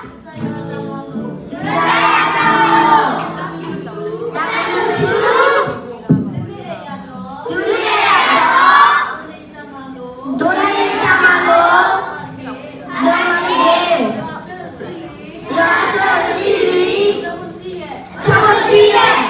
ကစၢ်ယွၤအတၢ်မၤလိာ်, ကစၢ်ယွၤအတၢ်မၤလိာ်, တၢ်ကလုၢ်ထူ, တၢ်ကလုၢ်ထူ, သုမ့ၢ်အဲၣ်ယၤဒီး, သုမ့ၢ်အဲၣ်ယၤဒီး, ဒိးန့ၢ်ယတၢ်မၤလိာ်, ဒိးန့ၢ်ယတၢ်မၤလိာ်, ဒိးန့ၢ်ယတၢ်မၤလိာ်, ယွၤအဆၢဒိၣ်တဆံလွံၢ်, ယွၤအဆၢဒိၣ်တဆံလွံၢ်, ဆၢဖိတဆံယဲၢ်. တၢ်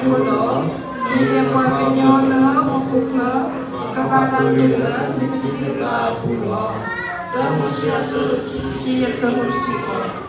လီၤ. မ့ၢ်ပှၤကညီလၢဟီၣ်ခိၣ်ချၢ ကဘၣ်တၢ်ဆိၣ်ဂ့ၤလၢနထံနသးအပူၤလီၤ. တၢမိၤၡ့အဆၢဒိၣ်ခံဆံခံ အဆၢဖိတဆံဃိး.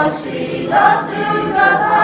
တၢ်ဆိၣ်ဂ့ၤလၢသုဂီၢ်လီၤ.